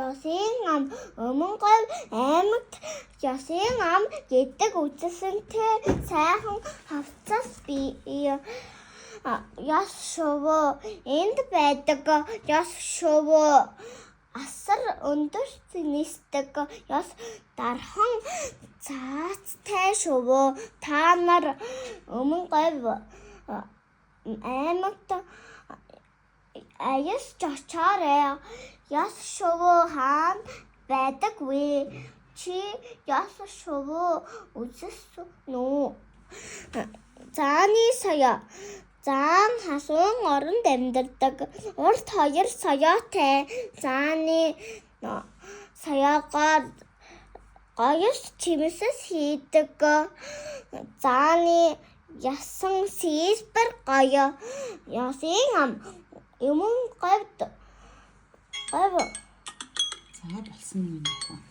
Ёсын ам Өмнөговь аймагт ёсын ам гэдэг үзэсгэлэнтэй сайхан хувцас бий. Ёс шувуу энд байдаг. Ёс шувуу асар өндөрт нисдэг. Ёс дархан цаазтай шувуу. Та нар Өмнөговь аймагт аялж очоорой. Ёс шувуу хаана байдаг вэ? Чи ёс шувуу үзсэн үү? Зааны соёо. Заан халуун оронд амьдардаг. Урт хоёр соёотой. Зааны соёогоор гоёс чимэсэл хийдэг. Зааны ясан сэлбэр гоё. Ёсын ам Өмнөговьд говь За, болсон юм байна.